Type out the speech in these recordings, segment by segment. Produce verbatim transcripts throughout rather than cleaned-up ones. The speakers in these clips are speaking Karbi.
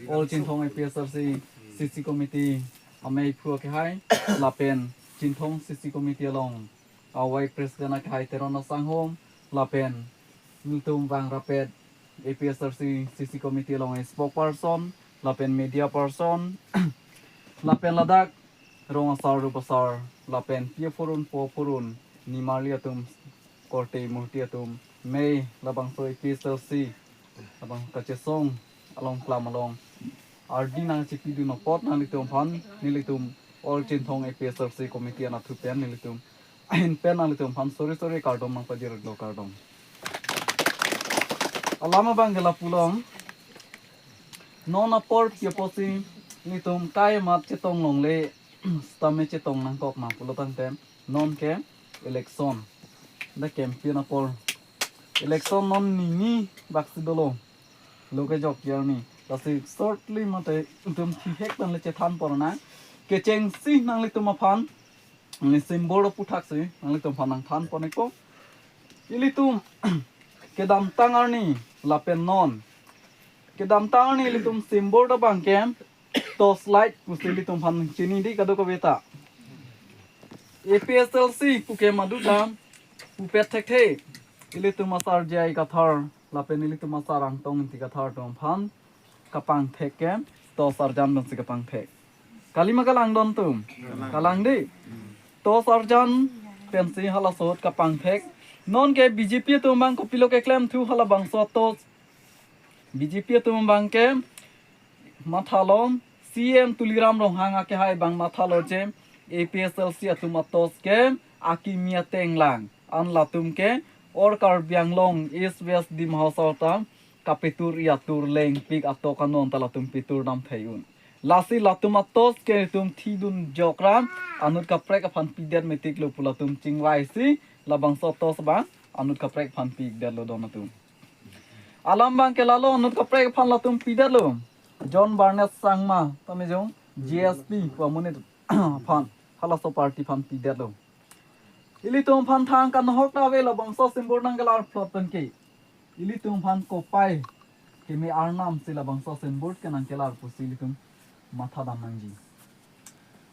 All Chinthong A P S L C C C Committee amei phu akehai lapen Chinthong C C Committee along a Vice President akehai Teron Asangho lapen nelitum bang rapet A P S L C C C Committee along spokesperson lapen media person lapen ladak rong asar rup asar lapen pi aphurun po aphurun nimarli atum korte murti atum mei labangso A P S L C labang kachesong along klam along ardi nangchipidun apot nanglitum aphan nelitum All Chinthong A P S L C Committee anatthu pen nelitum ahin pen nanglitum aphan sori sori kardom nangpajirlo, kardom. Alam abang ke lapu long. Non apor pi apotsi nelitum kai mat chetong longle, sitame chetong nangkok ma pulo tangte non ke election. Dak campaign apor. Election non nini baksi dolo. Lo kejok arni. Lasi shortly mate itum thihek pen le chethan pon nang. Kechengsi nanglitum aphan. Neli symbol aputhak si nanglitum aphan nangthan pon ikpo. Ilitum kedamtang arni lapen non. Kedamtang arni ilitum symbol abang ke torch light pusi ilitum aphan chini di kadokave ta. A P S L C pu ke madut lam pupet thekthe. Ilitum asar J I Kathar lapen ilitum asar Angtong Engti Kathar atum aphan kapangthek ke torch arjan pensi kapangthek. Kalima kalang don tum? Kalang di. Torch arjan pensi halaso ahut kapangthek. Non ke B J P atum abang kopilo keklem thu halabangso torch. B J P atum abang ke mathalo, C M Tuliram Ronghang akehai abang mathalo je A P S L C atum atorch ke akimi ateng lang. An latum ke or Karbi Anglong East West Dima Hasao ta kapitur i atur lengpik atok anon ta latum pitur dam thei un. Lasi latum atorch ke itum thidun jokra anut kaprek aphan pidet metik lo pu latum chingvaisi labangso torch abang anut kaprek aphan pidetlo don atum. Alam abang ke lalo anut kaprek aphan latum pidetlo. John Barnes Sangma tame jong G S P pu amonit aphan halaso party aphan pidetlo. Ilitum aphan thang kanhok ta ave labangso symbol nangkelar plot pen ke. Ilitum aphan kopai keme arnam si labangso symbol ke nangkelar pusi ilitum matha dam nangji.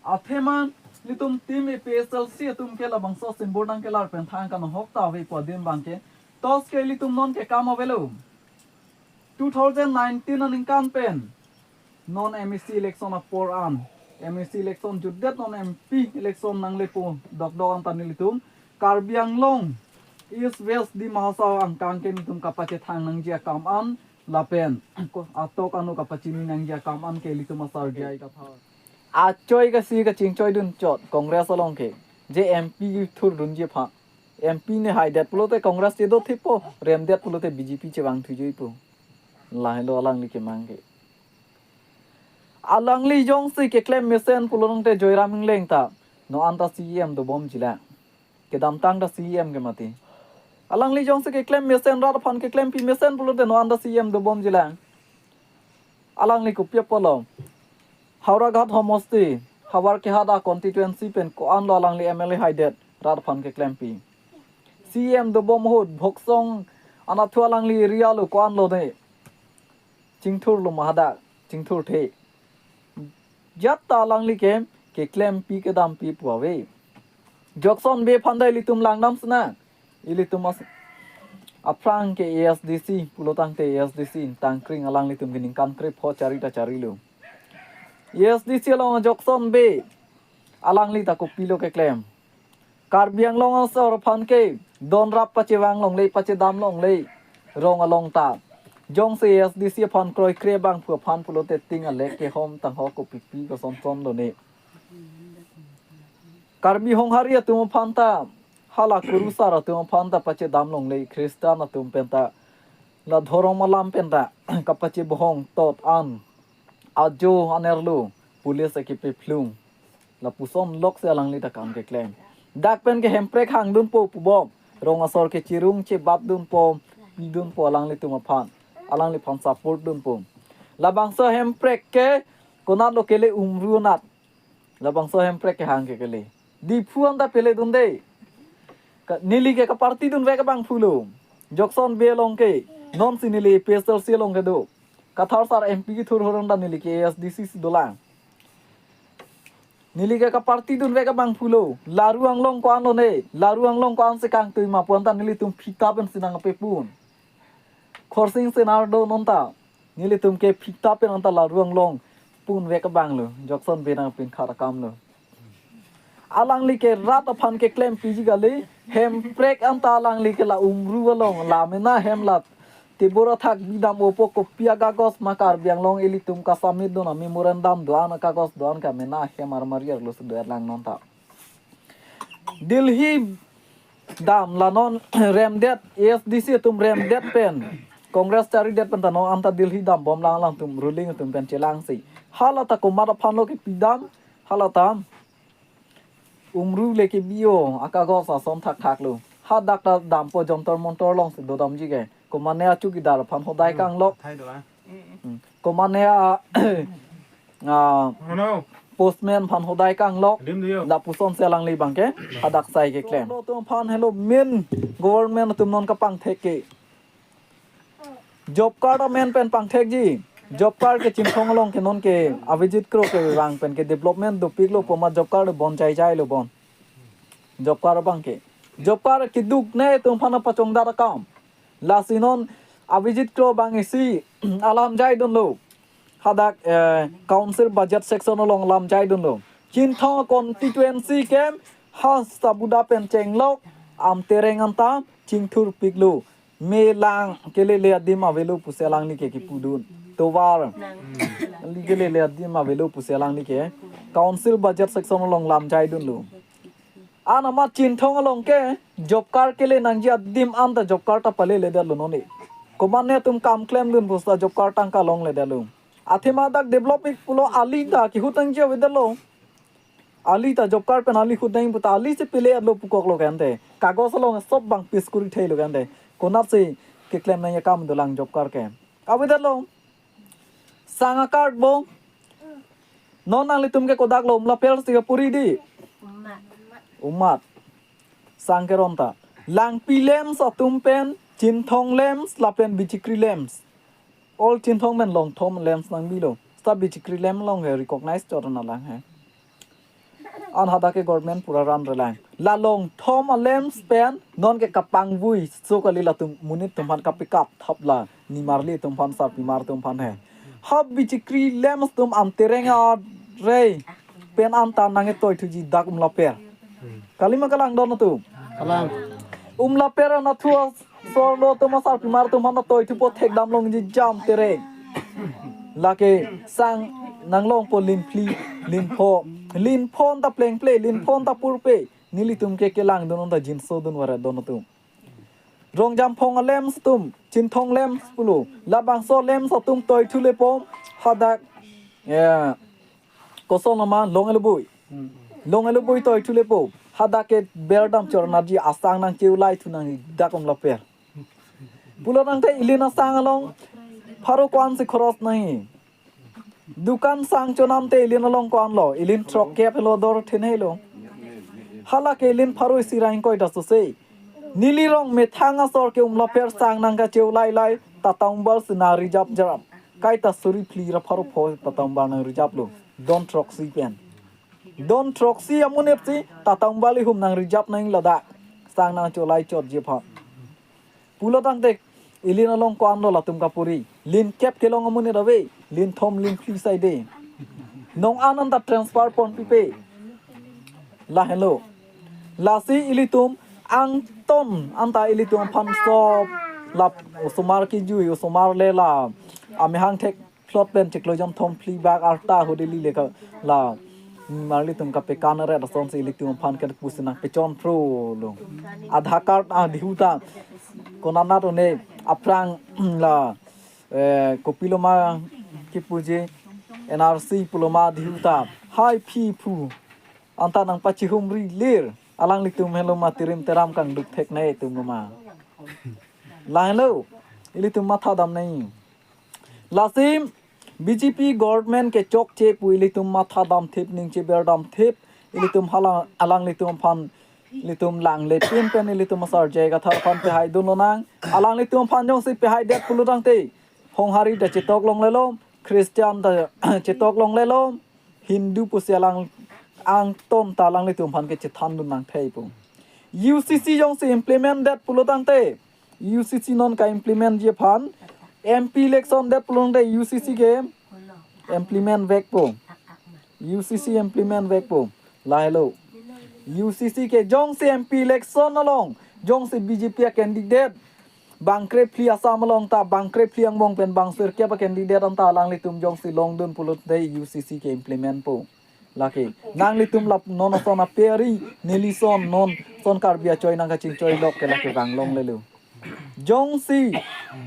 Athema ilitum team A P S L C atum ke labangso symbol nangkelar pen thang kanhok ta ave pu adim abang ke. Torch ke ilitum non ke kam avelo. Two thousand nineteen aningkan pen non M A C election apor an, M A C election jutdet non M P election nanglepo dokdok an ta nelitum Karbi Anglong East West Dima Hasao angkang ke nelitum kapachethang nangji akam an lapen ko atok ano kapachini nangji akam an ke ilitum asar J I Kathar. Achoi kasi kachingchoi dun chot Congress along ke je M P thur dunji aphan. M P ne haidet pulote Congress chedo thepo, remdet pulote B J P chevang thujuipo. Lahelo alangli kemang ke. Alangli jongsi keklem mesen pulo tangte Joyram Engleng ta non anta C E M dobomjilang. Kedamtang ta C E M ke mati. Alangli jongsi keklem mesen rat aphan keklempi mesen pulote non anta C E M dobomjilang. Alangli kopi apotlo? Howraghat homosti, Howraghat a constituency pen ko-anlo alangli M L A haidet rat aphan keklempi? C E M dobom ahut Voksong anatthu alangli area lo ko-anlo de? Chingthurlo ma hadak, chingthurthe. Jat ta alangli ke keklempi kedampi pu ave. Jokson Bey aphan ta ilitum langdam sena. Ilitum as aphrang ke A S D C pulo tangte A S D C tangkring alanglitum ke ningkan krepho chari ta charilo. A S D C along Jokson Bey alangli ta kopilo keklem? Karbi Anglong asor aphan ke donrap pachevang longle, pachedam longle rong along ta. Jongsi A S D C aphan kroikre abang pu aphan pulote ting alek kehom tanghok kopipi kosonson lone. Karbi Honghari atum aphan ta, hala kurusar atum aphan ta pachedam longle, Christian atum pen ta, la dhorom alam pen ta kapachebohong tot an ajo anerlo police akepephlung. Lapuson loksi alangli ta kam keklem. Dak pen ke Hemprek hangdunpo pubom. Rong asor ke chirung chebatdunpo, pidunpo alanglitum aphan. Alangliphan support dunpo. Labangso Hemprek ke konatlo kele, Umru anat. Labangso Hemprek ke hang ke kele. Diphu anta pele dunde. Ka, neli ke kaparty dunvek abang pulo. Jokson Bey along ke. Nonsi neli A P S L C along kedo. Kathar sar M P kethur horon ta neli ke A S D C si dolang. Neli ke kaparty dunvek abang pulo. Laru anglong ko-an lone. Laru anglong ko-an si kangtui ma pu anta nelitum phita pensi nangpepun. Khorsing Senar do non ta. Nelitum ke phita pen anta laru anglong punvek abang lo. Jokson Bey nangpinkhat akam lo. Alangli ke rat aphan keklempiji kali, Hemprek anta alangli ke la Umru along, la mena hem la tebur athak bidam opo, kopi akagos ma Karbi Anglong ilitum ka-submit dun a-memorandum do-an akagos do-an ke mena hem armari arlo si do-et lang non ta. Delhi dam la non remdet, A S D C atum remdet pen, Congress charidet pen ta non anta Delhi dambom lang, alangtum ruling atum pen chelangsi. Hala ta komat aphan lo kepidam, hala ta Umru le kebi-o akagos ason thakthak lo. Hadak ta dampo, Jantar Mantar along si dodamji ke. Komatne a-chowkidar aphan hodai kanglok. Thai do, ah. Hmm. Komatne a, a, Oh, no. Postman aphan hodai kanglok. Dim do yo. Lapuson si alangli abang ke hadak sai keklem. Lo atum aphan helo, main government atum non kapangthek ke job card amen pen pangthekji. Job card ke Chinthong along ke non ke Abhijit Kro kevang pen ke development dopiklo pu amat job card bon jaijai lo bon. Job card abang ke. Job card keduk ne atum aphan pachongdat akam. Lasi non Abhijit Kro abang isi alam jaidunlo. Hadak, eh, council budget section along alam jaidunlo. Chinthong constituency ke ha sabuda pen chenglok Amtereng anta chingthurpiklo. Melang kelele adim avelo pusi alangli ke kepudun. Tovar. Li kelele adim avelo pusi alangli ke council budget section along alam jaidunlo. An amat Chinthong along ke job card kele nangji adim anta job card ta paleledetlo none. Komatne atum kam klemdun pusi ta job card tangka longledetlo. Athema dak develop ik pulo ali ta kehut nangji avedetlo. Ali ta job card pen ali hut nang pu ta ali si pele-etlo pukoklo ke ante. Kagos along sob abang pis kuri theilo ke ante. Konatsi keklem nangji akam dolang job card ke. Avedetlo. Sang a-card bo. Non nanglitum ke kodaklo, Umlaper si kapuri di? Umat. Umat. Sang keron ta. Langpi LAMPS atum pen, Chinthong LAMPS lapen Bichikri LAMPS. All Chinthong pen longthom LAMPS nangbilo. Seta Bichikri LAMPS along ke recognize chot na lang he. An hadak ke government pura ran relang. La longthom a-LAMPS pen non ke kapangvui so kali, latum monit atum aphan kapekap thap la nimarli atum aphan, sarpimar atum aphan he. Ha Bichikri LAMPS atum Amtereng arei pen anta nangketoithuji dak Umlaper. Kalima kalang don atum. Kalang. Umlaper anatthu asor lo atum asarpimar atum aphan toithupo thekdam longji Amtereng. Lake sang nanglongpo lin phli, lin pho. Lin pho anta plengple, lin pho anta purpe. Nelitum ke kelangdun anta jinsodun varet don atum. Rongjamphong a-LAMPS atum, Chinthong LAMPS pulo. Labangso LAMPS atum toithulepo hadak, eh, koson nama Long Elubui. Long Elubui toithulepo. Hadak ke berdam chornaji asang nangcheulaithu nangji dak Umlaper. Pulo tangte ili asang along pharo ko-an si khoros nangji. Dukan sang chonamte ili along ko-an lo, ili throkkep helo, dor thin helo. Hala ke ili pharo isi ra ingkoi ta sose. Neli rong methang asor ke Umlaper sang nangkacheulailai, Tata Umbal si nang-reserve jarap. Kaita suri phli ra pharo pho Tata Umbal nang-reserve lo. Don throksi pen. Don throksi amonit si Tata Umbal ihum nang-reserve nang ladak. Sang nangcheulai chotji aphan. Pulo tangte ili along ko-an lo latum kapuri. Lin kep kelong amonit ave. Lin thom lin phli saide. Non an anta transfer ponpipe. Lahenlo. Lasi ilitum angton anta ilitum aphan sob la osomar kejui, osomar le la amehang thek plot pen chiklo jon thom phli bak arta ho Delhi le ka la nimarli atum kapekan ret asonsi ilitum aphan ke pusi nangpechonphrolo. Aadhaar card adihu ta konatnat one aphrang la, eh, kopiloma kipuji N R C puloma adihu ta hai phi phu anta nangpachihumri lir, alanglitum heloma tirim teram kangduk thek nai atum loma. Lahenlo, ilitum matha dam nai. Lasi B J P government kechokche pu ilitum matha damthip, ning cheber damthip, ilitum hala alanglitum aphan ilitum langle pinpen ilitum asar J I Kathar aphan pehaidun lonang. Alanglitum aphan jongsi pehaidet pulo tangte Honghari ta chetok longlelo, Christian ta chetok longlelo, Hindu pusi alang angton ta alanglitum aphan ke chethan dun nangthei pu. U C C jongsi implement det pulo tangte, U C C non ka-implement ji aphan, M P election det pulo tangte U C C ke implement vek pu. U C C implement vek pu. Lahelo. U C C ke jongsi M P election along, jongsi B J P a-candidate bangkre phli Assam along ta, bangkre phli angbong pen bang sirkep a-candidate anta alanglitum jongsi longdun pulote U C C ke implement pu. Lake nanglitum lap non ason aperi, neli son non son Karbi achoi nangkachingchoi lok ke lake vang longlelo. Jongsi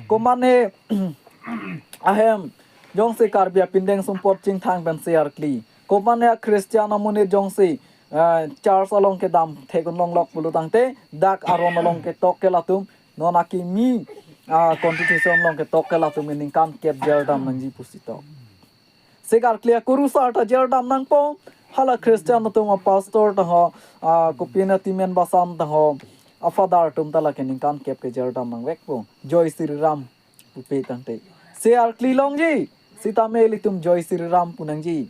komane ahem, jongsi Karbi apindeng sumpot chingthang pen se arkli, komane a-Christian amonit jongsi, eh, church along kedam thekun longlok pulo tangte, dak aron along ketok ke latum, non akimi, ah, constitution along ketok ke latum ningkan kep jerdam nangji pusi tok. Sek arkli akurusar ta jerdam nangpo, hala Christian atum a-pastor ta ho, ah, kopine Timen Basam ta ho, a-father atum ta lake ningkan kep ke jerdam nangvek pu. Jai Shri Ram pupe tangte. Se arkli longji, sitame ilitum Jai Shri Ram pu nangji.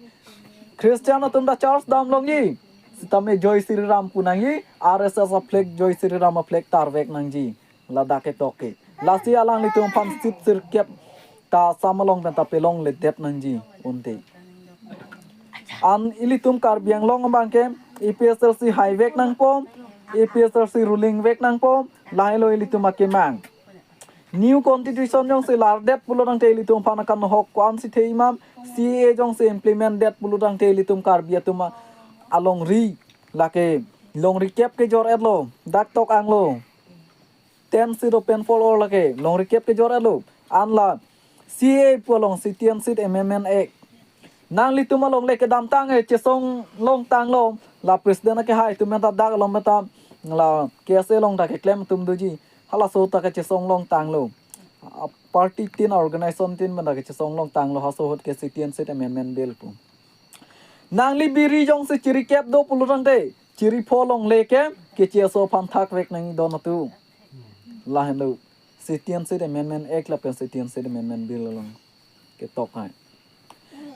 Christian atum ta church dam longji, sitame Jai Shri Ram pu nangji, R S S a-flag, Jai Shri Ram a-flag tarvek nangji. Ladak ketok ke. Lasi alanglitum aphan sip sirkep ta Assam along pen ta pelongledet nangji unte. An ilitum Karbi Anglong abang ke A P H L C haivek nangpo, A P H L C ruling vek nangpo, lahelo ilitum akemang. New constitution jongsi lardet pulo tangte ilitum aphan akan hok ko-ansi thei mam, C A A jongsi implement det pulo tangte ilitum Karbi atum a-, alongri, lake longri kep kejor-etlo, dak tok anglo. Ten seat open for all lake, longri kep kejor-etlo. An la C A A pu along Citizenship Amendment Act. Nanglitum along le kedamtang e chesong longtanglo. La president akehai atum menta dak along menta la K S A along ta keklem atum doji. Halaso ta kechesong longtanglo. A party tin, organization tin menta kechesong longtanglo. Halaso ahut ke Citizenship Amendment Bill pu. Nangli biri jongsi chiri kep do pulo tangte, chiri pho longle ke, kecheso aphan thakvek nangji don atu. Lahenlo, Citizenship Amendment Act lapen Citizenship Amendment Bill along ketok hai.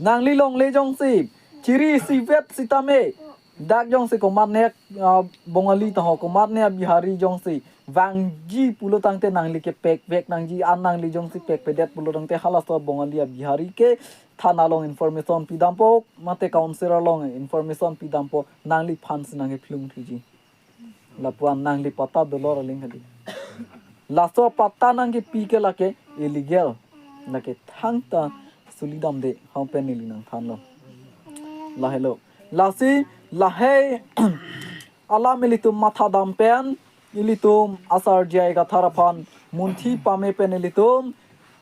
Nangli longle jongsi chiri isivet sitame, dak jongsi komatne, ah, Bongali ta ho, komatne Bihari jongsi vangji pulo tangte nangli kepekvek nangji, an nangli jongsi pekpedet pulo tangte halaso Bongali a-Bihari ke thana along information pidampo, mate council along information pidampo, nangliphansi nangkephlung thuji. Lapu-an nangli patta dolor aling kali. Laso patta nangkepi ke lake illegal. Lake thangta sulidamde, hang pen neli nangthanlo. Lahelo. Lasi, lahei alam ilitum mathadam pen, ilitum asar J I Kathar aphan munthi pame pen ilitum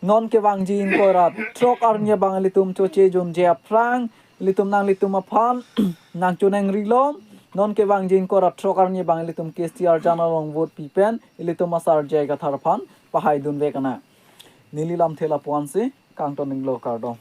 non kevangji ingkoi ra throk arni abang ilitum choche junje aphrang, ilitum nanglitum aphan nangchonengri lom, non kevangji ingkoi ra throk arni abang ilitum K C R channel along vote pi pen, ilitum asar J I Kathar aphan pahaidunvek nang. Neli lamthe lapu-ansi kangton inglo, kardom.